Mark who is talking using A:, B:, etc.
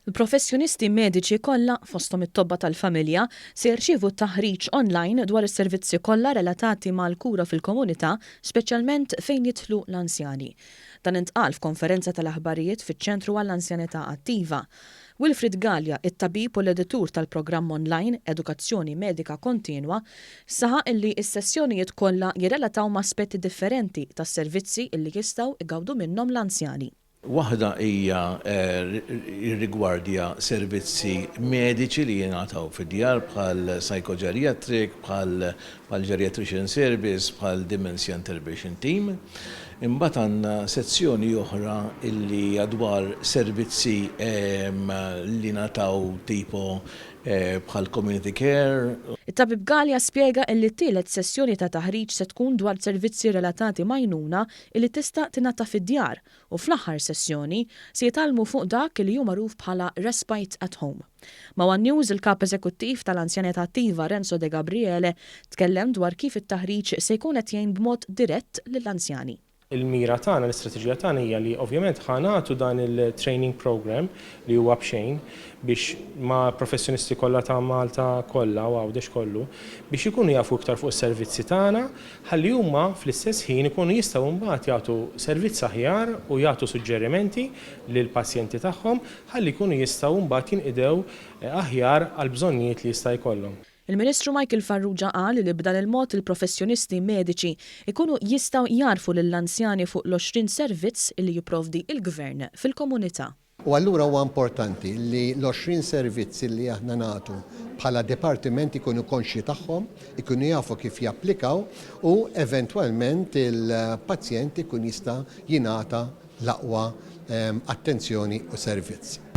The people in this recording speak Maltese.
A: Il-professjonisti mediċi kollha, fosthom it-tobba tal-familja, se jirċievu taħriġ online dwar is-servizzi kollha relatati mal-kura fil-komunità, speċjalment fejn jidħlu l-anzjani. Dan intqal f'konferenza tal-aħbarijiet fiċ-Ċentru għall-Anzjanità Attiva. Wilfried Galea, it-tabib u l-editur tal-programm online Edukazzjoni Medika Kontinwa, saħaq illi s-sessjonijiet kollha jirrelataw ma' aspetti differenti tas-servizzi illi jistgħu jgawdu minnhom l-anzjani.
B: Waħda hija jirrigwardja servizzi mediċi li jingħataw fid-djar bħal psychogeriatric, bħal geriatrician service, bħal dementia intervention team. Imbagħad għandna sezzjoni oħra li hija dwar servizzi li ngħataw tipo bħal community care.
A: It-Tabib Galea spjega illi t-tielet sessjoni ta' taħriġ se tkun dwar servizzi relatati m'għajnuna illi tista' tingħata fid-djar u fl-aħħar sessjoni se jitgħallmu fuq dak li hu magħruf bħala Respite at Home. Ma' one News il-Kap Eżekuttiv tal-Anzjanità Attiva Renzo Degabriele tkellem dwar kif it-taħriġ se jkun qed jgħin b'mod dirett lill-anzjani.
C: Il-mira tagħna, l-istrateġija tagħna hija li ovvjament ħa nagħtu dan il-training programme li huwa b'xejn biex ma' professjonisti kollha ta' Malta kollha u Għawdex kollu biex ikunu jafu iktar fuq is-servizzi tagħna ħalli huma fl-istess ħin ikunu jistgħu mbagħad jagħtu servizz aħjar u jagħtu suġġerimenti lill-pazjenti tagħhom ħalli jkunu jistgħu mbagħad jinqidew aħjar għall-bżonnijiet li jista' jkollhom.
A: Il-Ministru Michael Farrugia qal li b'dan il-mod il-professjonisti mediċi jkunu jistgħu jgħarrfu lill-anzjani fuq l-20 servizz li jipprovdi l-Gvern fil-komunità.
D: U allura huwa importanti li l-20 servizz li aħna nagħtu bħala dipartiment ikunu konxji tagħhom, ikunu jafu kif japplikaw u eventwalment il-pazjent ikun jista' jingħata l-aqwa attenzjoni u servizz.